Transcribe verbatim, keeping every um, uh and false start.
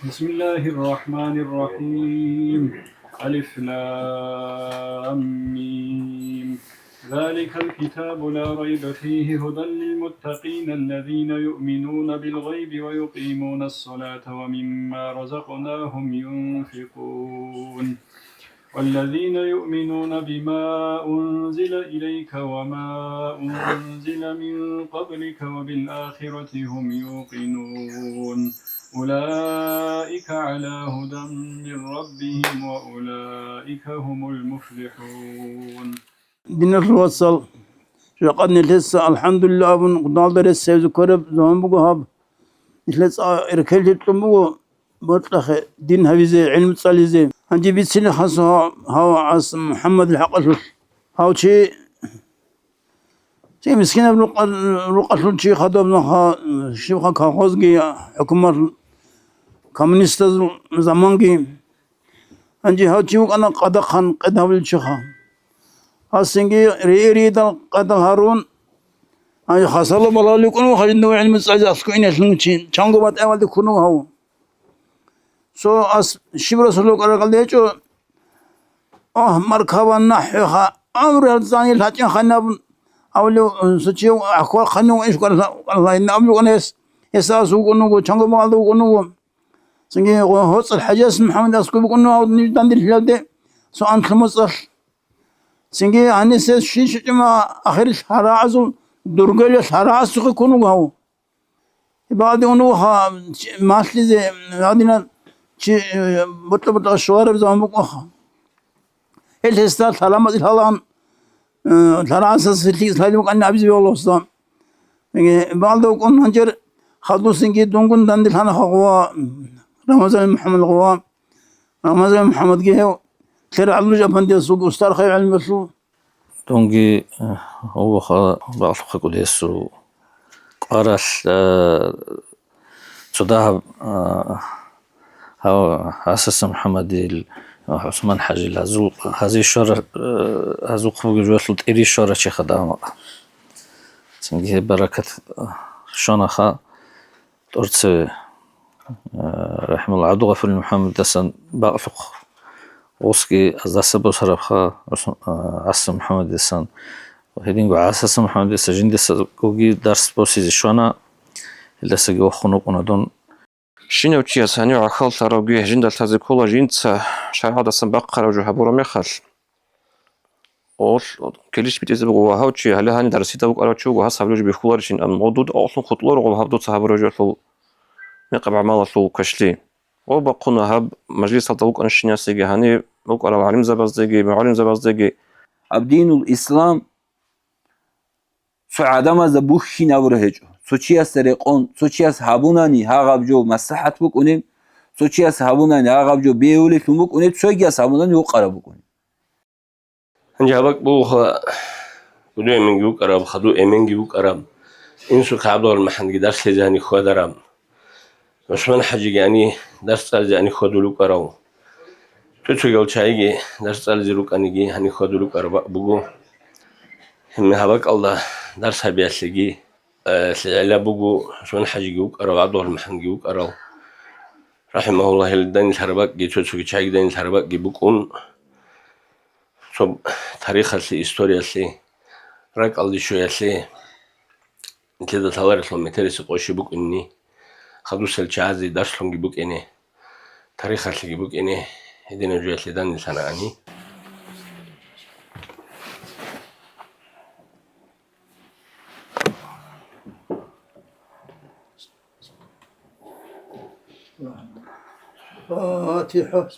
بسم الله الرحمن الرحيم. ألف لام ميم. ذلك الكتاب لا ريب فيه هدى للمتقين الذين يؤمنون بالغيب ويقيمون الصلاة ومما رزقناهم ينفقون. والذين يؤمنون بما أنزل إليك وما أنزل من قبلك وبالآخرة هم يوقنون. أولئك على هدى من ربهم وأولئك هم المفلحون. Диналъул вацал, жакъа нилъеца «АлхӀамдулиллагь» абун, Аллагьалда рецц гьабизе кколеб заман буго гьаб. Нилъеца эркеллъи кьун буго бокьахъе, дин гьабизе, гӀилму цӀализе. Гьанже бицина хасго гьав, гьав ГӀаса МухӀаммадил хӀакъалъулъ. Гьав чи, чи мискинаб рукъа-, рукъалъул чи хадуб нуха, щибха колхозги, хӀукумат, коммунистазул заманги. Гьанже гьав чи вукӀана къадахъан къед гьабулев чиха. Гьасинги рии-риидал къадал гьарун, гьанже хасало балагьулев вукӀун вуго гьанже гӀилму цӀализе аскӀове ине лъугьун чи, чанго батӀиябалде ккун вуго гьав. Цо ас щиб росулев вукӀаралде гьечӀо, агь, маркабан нахӀвеха, амру гьарцӀанил гьачӀин ханаб абулев, цо чи ахӀвахъанив иш вукӀаралъа-, вукӀаралъа абулев вукӀана гьес, гьесда ас вукӀун вуго, чанго балагьалда вукӀун вуго. Цинги гъо-, гьоцӀал ХӀажияс МухӀаммад аскӀов букӀун гьав ниж данделъилалде цо анлъу моцӀалъ. Цинги гьанисе щин щичӀома ахирил лъарагӀазул дургеле лъарагӀасухъе ккун вуго гьав. Гьеб гьадин ун вуха, чи-, малъизе гьадинаб чи, э, бутӀа-бутӀа щвараб заман букӀаха. Гьел гьесда лъаламаз илъалан, э, лъарагӀасас лъикӀ лъалев вукӀанин абизе бегьулароса. Яги балда вукӀун гьанжер хадусинги дунгун данделъана хагъуа, Рамазан МухӀаммад гъуа. Рамазан МухӀаммадги гьев Лъер ГӀабдулжапандиясулги устарха гӀелмулъул. Дунги, э, гьаваха бакълъухъе кӀудиясул къаралъ, э, цо дагьаб, э, гьав ГӀасаса МухӀаммадил, ГӀусман ХӀажил гьазул, гьазие щвара, э, гьазухъ бугеб жоялъул тӀире щварав чиха дагьаб. Цинги гьеб баракат, э, щванаха тӀорцеве, э, рахӀималлагь, ГӀабдулгъафурил МухӀаммадидасан бакълъухъ. Гъосги аздаса босарабха, ГӀусман, э, ГӀаса МухӀаммадидасан. Гьединго ГӀасаса МухӀаммадидаса жиндасаги дарс босизе щвана, гьелдасаги вохун вукӀуна дун. Щинав чияс гьанив гӀахьаллъаравги жинда лъазе ккола жинца шаригӀаталдасан бахъараб жо гьабураб мехалъ. Гъолъ килищ битӀизе буго ва гьав чи гьале гьаниб дарсида вукӀарав чи вуго, гьас гьабулеб жо бихьуларищин, амма гъо дуда гъолъун хутӀуларо гъоб гьаб дуца гьабураб жоялъул мекъаб гӀамалалъул квешлъи. Гъо бахъуна гьаб мажлисалда вукӀанщинасеги, гьаниб букӀарал гӀалимзабаздеги, мугӀалимзабаздеги. Гьаб динул ислам цо гӀадамазда бухьинабура гьечӀо. Цо чиясда рекъон, цо чияс гьабунани гьагъаб жо маслахӀат букӀунеб, цо чияс гьабунани гьагъаб жо бегьулелъун букӀунеб, цогияс гьабунани гьукъараб букӀунеб. Гьанже гьаб бакӀ бугоха, кӀудияв эменги вукӀараб, хадув эменги вукӀараб, инсухъе ГӀабдулмахӀанги дарс лъезе гьаниб хьвадараб. ГӀусман ХӀажиги гьаниб дарс цӀализе гьаниб хьвадулев вукӀарав. Цо-цогиял чагӀиги дарс цӀализе рукӀаниги гьаниб хьвадулев вукӀараб бакӀ буго. Гьеб гьаб бакӀалда дарс гьабиялъеги, э, гӀилла буго, ГӀусман ХӀажиги вукӀарав, ГӀабдулмахӀанги вукӀарав. РахӀимагьуллагь, гьел данделъараб бакӀги, цо-цоги чагӀиги данделъараб бакӀги букӀун, цо тарихалъе, историялъе, ракӀалде щвеялъе, нилъеда лъаларелъул метерисеб къо щиб букӀинни, хадусел чагӀазе дарслъунги букӀине, тарихалъеги букӀине, гьединаб жоялъе данделъана гьаниб. الفاتحة.